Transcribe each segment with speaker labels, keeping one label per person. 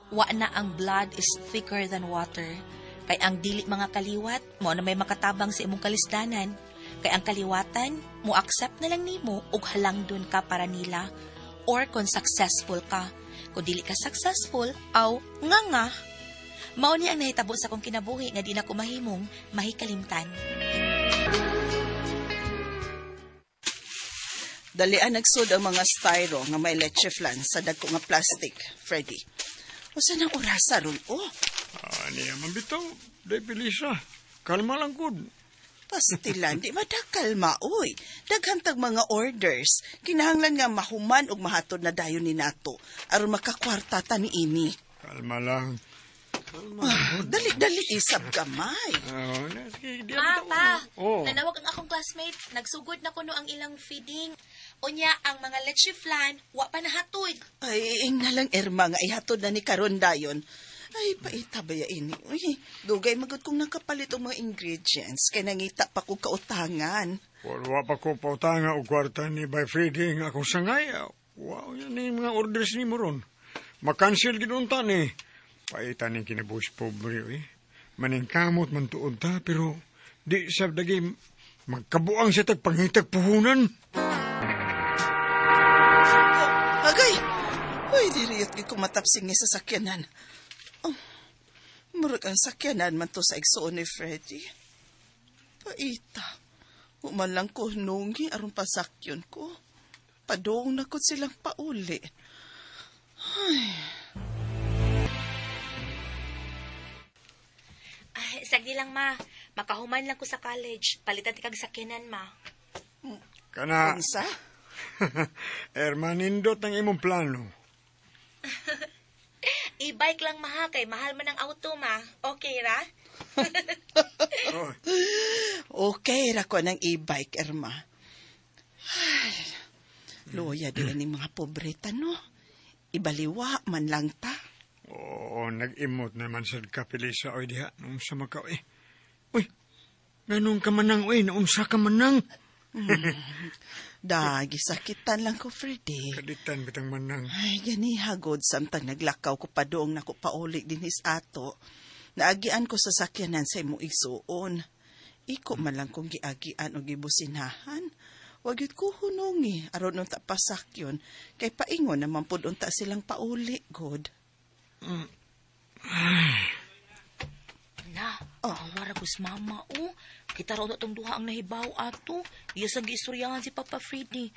Speaker 1: Wa na ang blood is thicker than water. Kay ang dili mga kaliwat, mo na may makatabang sa imong kalisdanan. Kay ang kaliwatan, mo accept na lang nimo og halangdon ka para nila. Or kung successful ka. Kung dili ka successful, aw, nga nga. Mao ni ang nahitabo sa akong kinabuhi nga di na ko mahimong mahikalimtan.
Speaker 2: Dalian nagsud ang mga styro nga may leche flan sa dagko nga plastic, Freddy. Usa nang orasa ron, oh.
Speaker 3: Ah, niya man bitaw. Day Felisa. Kalma lang gud.
Speaker 2: Pastilan, di madakalma, oy. Daghan tag mga orders. Kinahanglan nga mahuman og mahatod na dayon ni nato aron makakwarta ta ni ini.
Speaker 3: Kalma lang.
Speaker 2: Ah, dali-dali isab gamay.
Speaker 3: Ah, na, sige, di
Speaker 1: Ma,
Speaker 3: bitaw.
Speaker 1: pa,
Speaker 3: Oh.
Speaker 1: nanawag ang akong classmate. Nagsugod na kuno ang ilang feeding. Unya, ang mga leche flan, wa pa nahatod.
Speaker 2: Ay, ing na lang, Irma, nga ihatod na ni karon dayon. Ay, paita ba ya ini? Uy, dugay magod kong nakapalit og mga ingredients kay nangita pa ko kautangan.
Speaker 3: Wala pa ko pautanga og kwarta ni Bay Freddy nga akong sangay. Wow, yan ni mga orders ni mo ron. Makancel gid unta ni. Paita ni kinabuhis pobre, eh. Maningkamot man tuod ta, pero di sa dagi magkabuang sa tagpangitag puhunan.
Speaker 2: Oh, agay! Uy, diriyot gid ko matapsing ni sa sakyanan. Oh, murag ang sakyanan man to sa igsuon ni Freddy. Paita. Human lang ko nungi aron pasakyon ko. Padong na ko silang pauli.
Speaker 1: Ay, sagdi lang, ma. Makahuman lang ko sa college. Palitan ti kag sakyanan, ma.
Speaker 3: Kana,
Speaker 2: Unsa?
Speaker 3: Ermanindot ang imong plano.
Speaker 1: E-bike lang, ma, ha, kay mahal man ang auto, ma. Okay ra?
Speaker 3: Oh,
Speaker 2: Okay ra ko ng e-bike, Irma. Ay, luya di ni mga pobreta, no? Ibaliwa man lang ta.
Speaker 3: Oo, nag-imot naman sa kapilisa oy diha nung sa Macau eh. Uy, ganun ka manang oy, naunsa ka manang.
Speaker 2: Dagi sakitan lang ko, Freddy.
Speaker 3: Kaditan bitang manang.
Speaker 2: Ay, gani hagod samtang naglakaw ko padoong nako pauli dinhis ato. Naagian ko sa sakyanan sa imong igsuon. Iko man lang kong giagian o gibusinahan. Wag yun ko hunungi, aron unta pasakyon, kay paingon naman pud unta silang pauli, god.
Speaker 1: Na, oh. Awara ko sa mama, oh. Kita raw na itong duha ang nahibaw ato. Iya sa giistoryahan si Papa Freddy.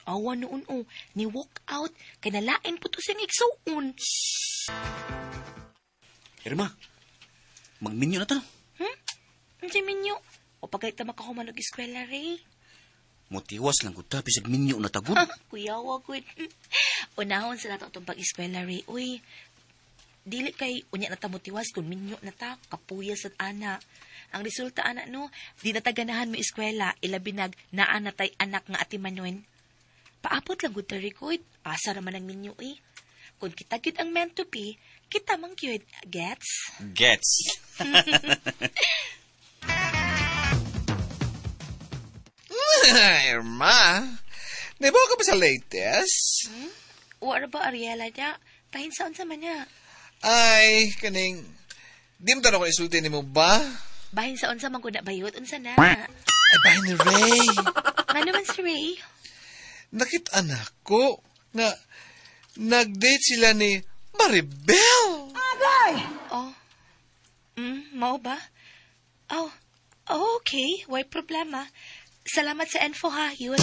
Speaker 1: Awa noon, oh. Ni walk out, kay nalain po to siyang igsuon.
Speaker 4: Irma, magminyo na ta.
Speaker 1: Ang si minyo. O pagkait ta makahuman og eskwela, Ray.
Speaker 4: Motiwas lang gud ta bisag minyo na tagud.
Speaker 1: Kuya, wag gud. Unahon sa nato itong pag-eskwela, Ray. Uy, dili kay unya na ta motiwas kung minyo na ta, kapuya sa ana. Ang resulta, ana, no, di na ta ganahan mo eskwela, ilabi nag naa na tay anak nga ati Manuel. Paapot lang gud ta, Ricoy. Asa raman ang minyo, eh. Kung kita gyud ang meant to be, kita man gyud. Gets?
Speaker 4: Gets.
Speaker 5: Irma, nabaw ka ba sa latest?
Speaker 1: Wala ba, Ariela, niya? Pahinsaon sa man niya.
Speaker 5: Ay, kaning, di mo tanong ko isulti ni mo ba?
Speaker 1: Bahin sa unsa man ko na bayot, unsa na.
Speaker 5: Ay, bahin ni Ray.
Speaker 1: Nga naman si Ray.
Speaker 5: Nakita na ko nga nag-date sila ni Maribel.
Speaker 1: Oh. Mao ba? Oh, okay. Way problema. Salamat sa info ha, yun.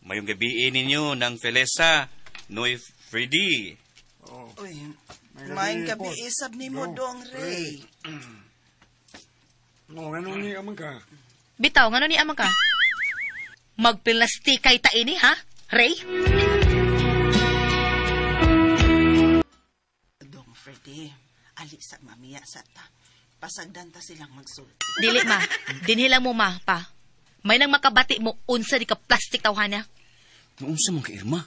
Speaker 4: Mayong gabi ninyo ng Felesa, Noy Freddy.
Speaker 2: Uy, maayong gabi isab ni mo dong, Ray.
Speaker 3: No, ganun ni amang ka.
Speaker 1: Bitaw, ngano ni amang ka? Magpilastikay ta ini, ha? Ray?
Speaker 2: Dong Freddy, ali sa mamiya sa ta. Pasagdan ta silang magsulti.
Speaker 1: Dili, ma. Dinhi lang mo, ma, pa. May nang makabati mo, unsa di ka plastic tawhana.
Speaker 4: Naunsa man ka, Irma?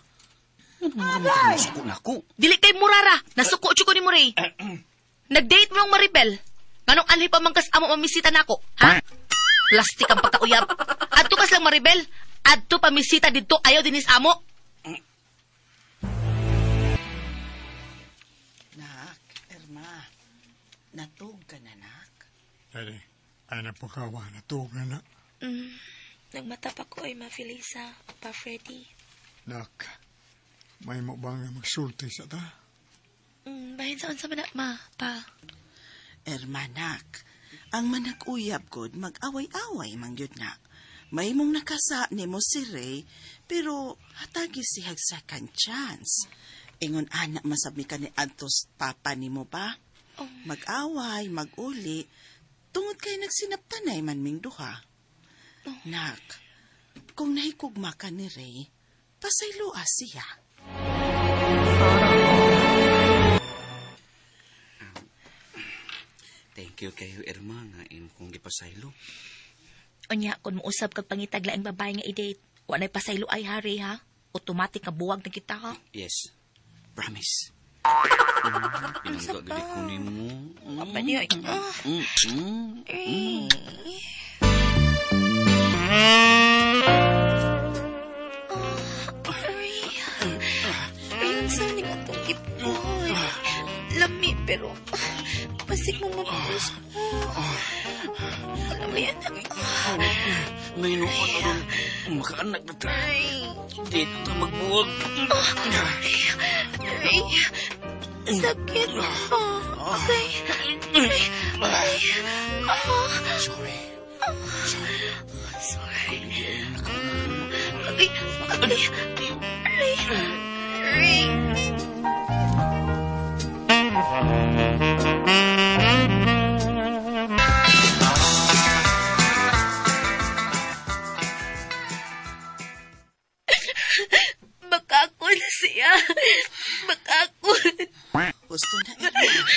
Speaker 4: Ano mo naman ka nasuko na ako?
Speaker 1: Dili kay murara. Nasuko ko ni mo, Ray. Nag-date mo ng Maribel. Nganong anhi pa man kas amo mamisita nako, ha? Plastic ang pagkauyab. Adto kas lang Maribel. Adto pamisita didto ayaw dinis amo.
Speaker 2: Natug ka na, nak.
Speaker 3: Dali, ay napakawa, natug na na.
Speaker 1: Nagmata pa ko ay Ma Felisa, Pa Freddy.
Speaker 3: Nak, may mo ba nga magsulti sa ta?
Speaker 1: Bahin sa unsa man na, Ma, Pa.
Speaker 2: Ermanak, ang manag-uyab god mag-away-away man gyud na. May mong nakasa nimo si Ray, pero hatagi siyag second chance. Ingon anak masabmi ka ni Antos papa nimo ba?
Speaker 1: Oh.
Speaker 2: Mag-away, mag-uli, tungod kay nagsinaptanay man ming duha.
Speaker 1: Oh.
Speaker 2: Nak, kung nahikugma ka ni Ray, pasayloa siya.
Speaker 4: Thank you kayo, Irma, nga imo kong gipasaylo.
Speaker 1: Unya, kung muusab kag pangitag laing babae nga i-date, wa na'y pasaylo ay hari ha. Automatic nga buwag na kita ha.
Speaker 4: Yes. Promise. Pinangga gid ko nimo.
Speaker 1: Apa niyo? Ah. Eh. Aray. Ayun sa ning atong gipoy. Lami pero pasig mo mapus ko. Alam mo yan.
Speaker 4: May noon aron makaanak na ta.
Speaker 1: Aray.
Speaker 4: Di ta magbuwag.
Speaker 1: Aray. Sakit. Oh, okay. Aray. Aray. Oh.
Speaker 4: Sorry.
Speaker 1: Sorry. Aray. Aray. Aray. Aray. Bakakon siya. Bakakon.
Speaker 2: Gusto na, Irma.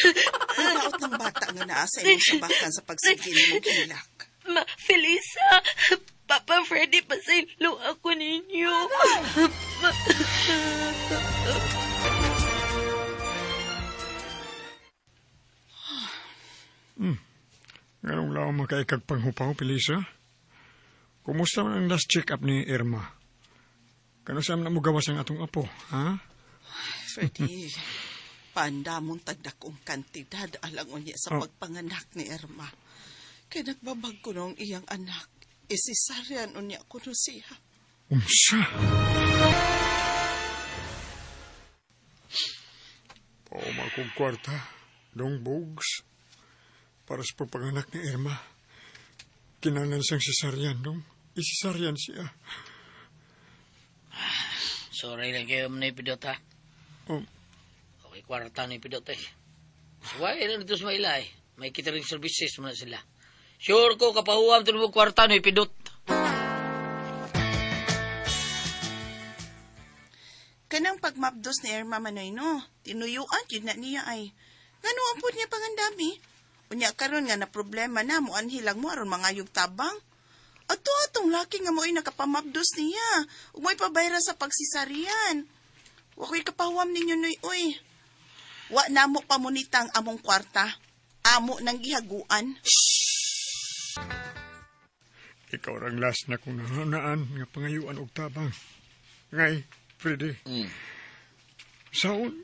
Speaker 2: Nalaot ng bata nga naa sa imong sabakan sa pagsigil mong hilak.
Speaker 1: Ma, Felisa, Papa Freddy, pasaylo ako ninyo.
Speaker 3: Nganong laom makaikagpanghupaw, Felisa? Kumusta man ang last check-up ni Irma? Kano saan na mo gawas ang atong apo, ha?
Speaker 2: Freddy, pandamong tagdakong kantidad alang unya sa pagpanganak ni Irma. Kay nagbabag ko noong iyang anak, isisaryan unya ko no siya.
Speaker 3: Unsa? Pauma kong kwarta, dong bugs, para sa pagpanganak ni Irma. Kinalan siyang sisaryan, dong. Isisaryan siya.
Speaker 6: Sorry lang kayo ni Pidot ha.
Speaker 3: Oh.
Speaker 6: Okay, kwarta ni Pidot eh. Suway lang dito sa Maila eh. May catering services man sila. Sure ko kapahuam ito mo kwarta ni Pidot.
Speaker 2: Kanang pagmapdos ni Irma Manoy no, tinuyuan yun na niya ay. Ngano ang pud niya pangandami? Unya karon nga na problema na mo anhilang mo aron mangayog tabang. Ato atong laki nga mo'y nakapamapdos niya. Ug mo'y pabayra sa pagsisarian. Wa ko'y kapahuam ninyo noy oy. Wa namo pamunita ang among kwarta. Amo nang gihaguan.
Speaker 3: Ikaw rang last na kong nahunaan nga pangayuan og tabang. Ngay, Freddy. Saon,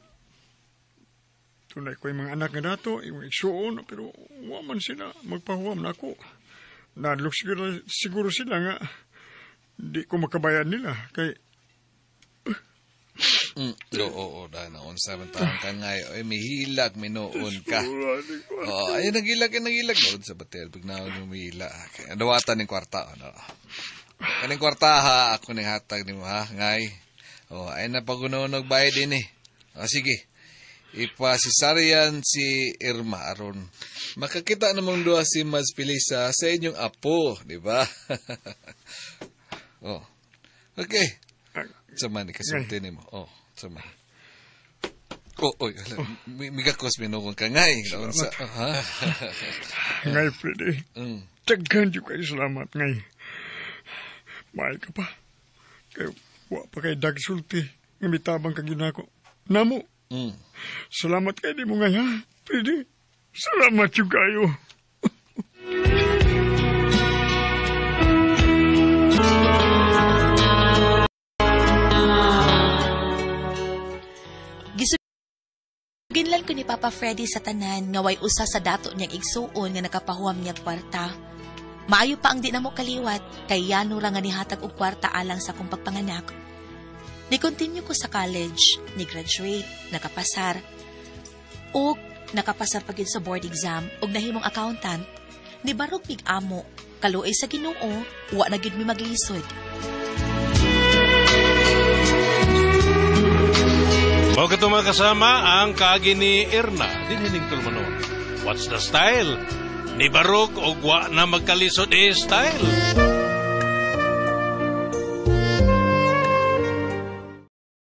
Speaker 3: tunay ko yung mga anak nga dato, yung igsuon, pero wa man sila, magpahuam na ako. Nadlok siguro sila nga, di ko makabayad nila. Kay,
Speaker 5: Oo, dahil naon sa man taon ka nga, ay, mihilak, minuon ka. Oo, ay, nagilak, ay, nagilak. Naon sa batel, pag naon yung mihila. Okay, dawatan ng kwarta, ano. Kaning kwarta, ha, ako ning hatag ni mo, ha, ngay. Oh, ay, napagunonog bayad din eh. O, sige. Ipasisarian si Irma aron makakita namang duha si Mas Felisa sa inyong apo, di ba? Oh. Okay. Sama ni kasulti nimo. Oh, sama. Oh, oy, hala, migakos minukon ka ngay. Unsa, ha?
Speaker 3: Ngay, Freddy. Daghan jud kayo salamat ngay. Mahal ka pa. Kay wa pa kay dagsulti nga mitabang ka ginako. Namo. Salamat kay di mo ngay, ha? Freddy. Salamat jud kayo.
Speaker 1: Ginlan ko ni Papa Freddy sa tanan nga way usa sa dato niyang igsuon nga nakapahuam niya kwarta. Maayo pa ang di namo kaliwat kay yano ra nga nihatag og kwarta alang sa akong pagpanganak. Ni-continue ko sa college, ni-graduate, nakapasar. Og nakapasar pa gyud sa board exam og nahimong accountant. Nibarog mig amo, kaluoy sa Ginoo, wa na gyud mi maglisod.
Speaker 7: Mao kato mga kasama ang kaagi ni Erna dinhi ning tulumanon. What's the style? Ni Barog og wa na magkalisod eh style.